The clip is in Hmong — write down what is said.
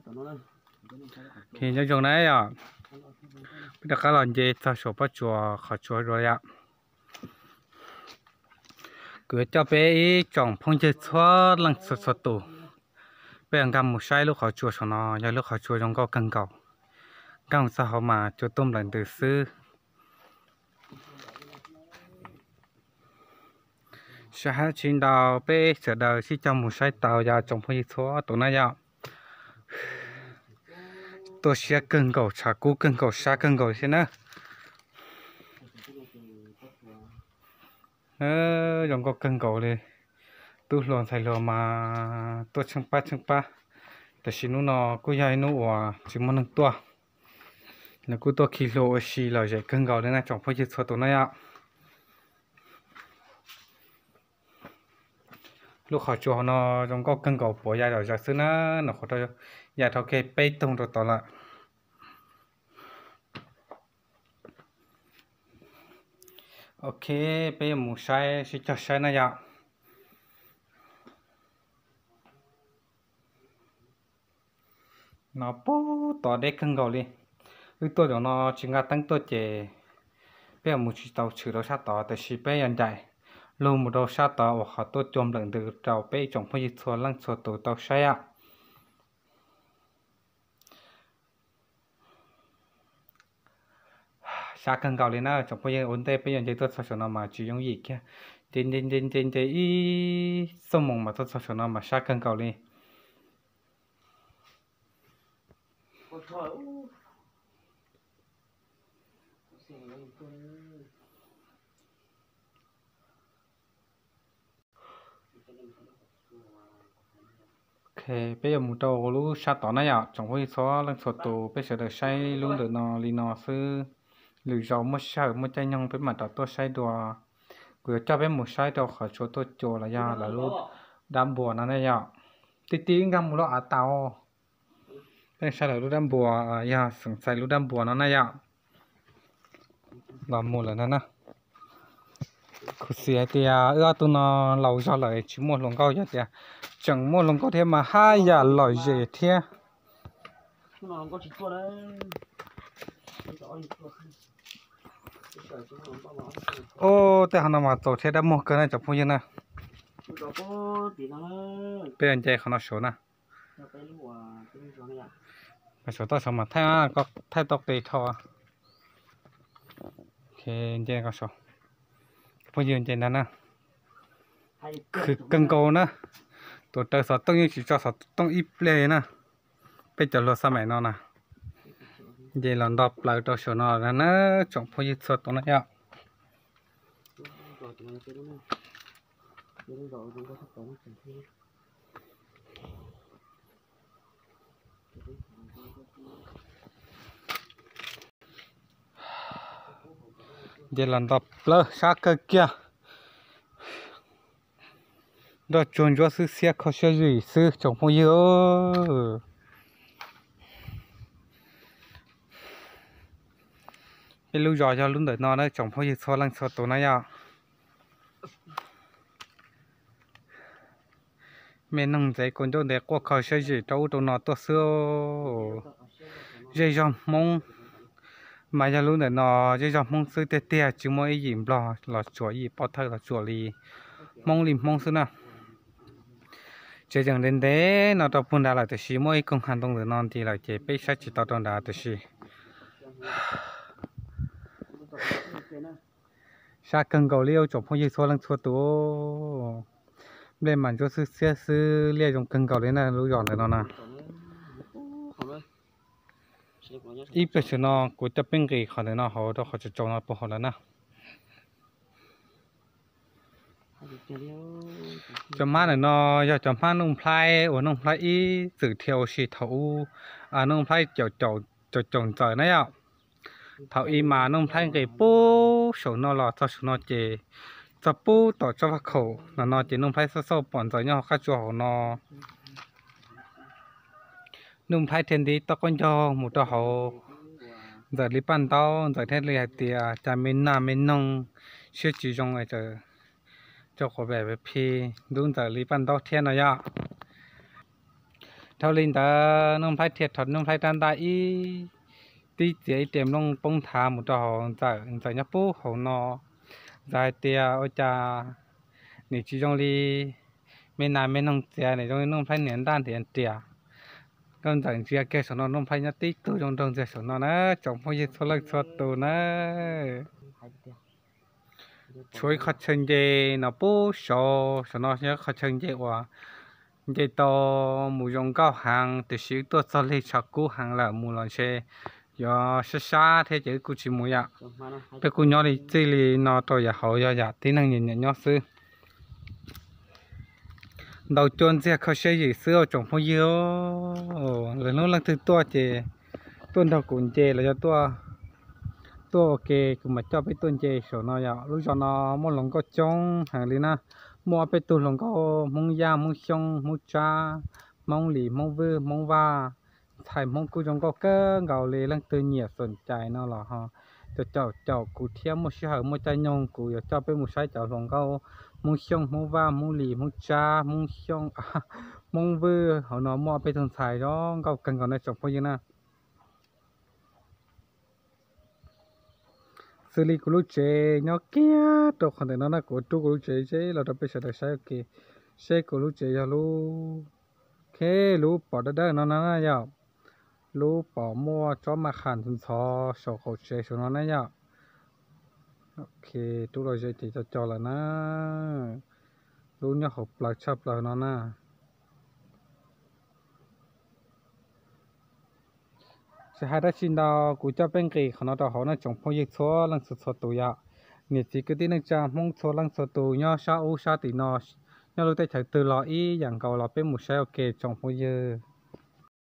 Nyob zoo na yom, peb rov qab los nce txog saum pob tsuas qhov tsua dua yom. Kuv yuav coj peb ib tsoom phooj ywg txhua leej txhua txhua tus, peb yuav nkag mus saib lub qhov tsua saum no, yog lub qhov tsua zoo nkauj kawg nkaus. Nkag mus txog hauv mas cua tuaj nplawm ntws xwb. Sab hab tsis ntau, peb sawv daws sib cog mus saib tau yom tsoom phooj ywg txhua tus na yom. Tuaj siab kawg nkaus, tshav kub kawg nkaus, sab kawg nkaus thiab na. Zoo nkauj kawg nkaus li. Tub hluas ntxhais hluas mas tuaj tsheej pab tsheej pab, tiam sis hnub no kuj yog ib hnub uas tsis muaj neeg tuaj, lawv kuj tuaj khi hlua ua si lom zem kawg nkaus li na tsoom phooj ywg txhua tus na yom. Lub qhov tsua no zoo nkauj kawg nkaus, puav ya zom zaws xwb na, no qhuav ya dhau kiag peb tug rau tod lawm. Ok, peb yuav mus saib, sib cog saib na yom. No puag tod deb kawg nkaus li. Wb tuaj zaum no tsis nqa teeb tuaj ces peb yuav mus tsis tau tshwm rau sab tod, tiam sis peb yuav ncaim lug mus rau sab tod uas qhov tuaj cua nplawm ntws rau peb ib tsoom phooj ywg txhua leej txhua tus tau saib yom. Sab kawg nkaus li na tsoom phooj ywg, ua ntej peb yuav nce tuaj txog saum no mas tsis yooj yim kiag. Nce nce nce nce nce ib xuab moos mas tuaj txog saum no mas sab kawg nkaus li. Ok, peb yuav mus rau lub sab tod na yom, tsoom phooj ywg txhua leej txhua tus, peb sawv daws saib lub ntawm no li no xwb. Lwm zaus muaj sij hawm muaj caij nyoog peb mam rov tuaj saib dua. Kuv yuav coj peb mus saib rau qhov tsua tuaj cua los yog lawv lub dab npua no na yom. Tij tij nkag mus lub av tau. Peb saib lawv lub dab npua, yog xeem Xais lub dab npua no na yom. Los mus lawm no na. Khuv xim hais tias wb ob tug no laus zog lawm tsis muaj hluas nkauj, yog tias tseem muaj hluas nkauj thiab mas haj yam lom zem thiab. Ub, tej qhov no mas txaus thiab dab muag kawg na tsoom phooj ywg na. Peb nce qhov no saud na. Saum toj saud mas thaij, thaij tau qis dhau. Nce, phooj ywg nce ntag na. Khwv kawg nkaus na. Tus raws xov tooj yeej tsis tso xov tooj ib pliag li na. Peb cov hluas xab maim no na, nce los nto plaws rau saum no na tsoom phooj ywg txhua tus na yom. Nce los nto plaws sab kawg kiag. Nroj tsuag ntsuab xwb, siab kho siab zim xwb tsoom phooj ywg. Peb lub zos yog lub ntawm no na tsoom phooj ywg txhua leej txhua tus na yom. Me noog ntxeev kaus ncauj ntev quaj kho siab zim rau ub rau no tuaj xwb. Zej zog Hmoob mas yog lub ntawm no, zej zog Hmoob xwb tiag tiag, tsis muaj ib yim Nplog los tsuam, ib yim pov thawj los tsuam li, Hmoob li Hmoob xwb na. Tsev yeem ntev ntev no rau puag nrad lawm tiam sis muaj ib koog hav ntoo ntawm no nti lawm ces peb saib tsis tau rau nrad tiam sis sab kawg nkaus li tsoom phooj ywg txhua leej txhua tus. Nplej mas ntsuab xwb xiab xwb, liaj zoo kawg nkaus li na lub zos ntawm no na. Ib pliag tsaus no kuv coj peb nqis qhov ntawm no hauv rau qhov tsaus tsaus no puag hauv lawm na. Cov hmab ntawm no yog cov hmab Nuj Nplhaib uas Nuj Nplhaib ib txwm dhia ua si thaum ub, Nuj Nplhaib caum caum ntxawm na yom. Thaum ub mas Nuj Nplhaib nqis puag saum no los txog saum no ces txog puag tom tsob vaj khaum no no ces Nuj Nplhaib xauj xauj pom ntxawm nyob hauv qab tsua hauv no. Nuj Nplhaib thiaj nti toj qaub ncaug mus rau hauv ntxawm li paj ntaub, ntxawm thiaj li hais tias cas me nas me noog siab tsis zoo es txawm rau quav pem phi ntub ntxawm li paj ntaub thiab no yom. Dhau li ntawd Nuj Nplhaib thiaj rho Nuj Nplhaib rab ntaj ib tib txiav ib ris nplooj poob nthav mus rau hauv Ntxawm. Ntxawm nyob puag hauv no. Ntxawm hais tias, Ua cas nim tsis zoo li me nas me noog txiav, nim zoo li Nuj Nplhaib niam ntaj ntiav riam. Nkauj Ntxawm ntsia kiag saum no, Nuj Nplhaib nyob tib tug zoo nraug ntxiag saum no na, tsoom phooj ywg txhua leej txhua tus na. Tshuav ib qho chaw nce no puag saud, saum no yog qho chaw nce uas nce tau mus zoo nkauj heev, tiam sis wb tuaj txog lig tshav kub heev lawm, mus los ntshe yuav sab sab thiab ces wb kuj tsis mus yom. Peb kuj nyob li txij li no rau yav hauv yog yam tib neeg nyiam nyiam nyob xwb. Ntaus cua ntxiag kho siab yim xwb os tsoom phooj ywg. Lwm hnub leej twg tuaj ces tuaj nrog kuv nce los yog tuaj, tuaj ua ke kuv mam coj peb tuaj nce saum no yom. Lub zos no muaj hluas nkauj coob heev li na. Muaj ob peb tug hluas nkauj Hmoob Yaj, Hmoob Xyooj, Hmoob Tsab, Hmoob Lis, Hmoob Vwj, Hmoob Vaj, ntxhais Hmoob kuj zoo nkauj kawg nkaus li. Leej twg nyiam xoom cais no los ho caum caum kuv thiab, muaj sij hawm muaj caij nyoog kuv yuav coj peb mus saib cov hluas nkauj Hmoob Xyooj, Hmoob Vaj, Hmoob Lis, Hmoob Tsab, Hmoob Xyooj, Hmoob Vwj. Hauv no muaj ob peb tug ntxhais zoo nkauj kawg nkaus na tsoom phooj ywg na. Xws li kuv lub tsev nyob kiag rau qhov ntawm no na, kuv rub kuv lub tsev ze los rau peb sawv daws saib ua ke, seb kuv lub tsev yog lub, ok, lub pom dawb dawb no na yom, lub pom muaj tsob maj qham ntxhov ntxhov saum qaum tsev saum no na yom. Ok, rub los ze ces co co lawm na. Lub nyob hauv plawv tshaj plaws no na. Tsis hais dab tsi ntau, kuv coj peb nqis qhov no rau hauv na tsoom phooj ywg txhua leej txhua txhua tus yom. Niam txiv kwv tij neej tsa Hmoob txhua leej txhua tus nyob sab ub sab tim no, nyob lub teb chaws twg los ib yam nkaus los peb mus saib ua ke tsoom phooj ywg.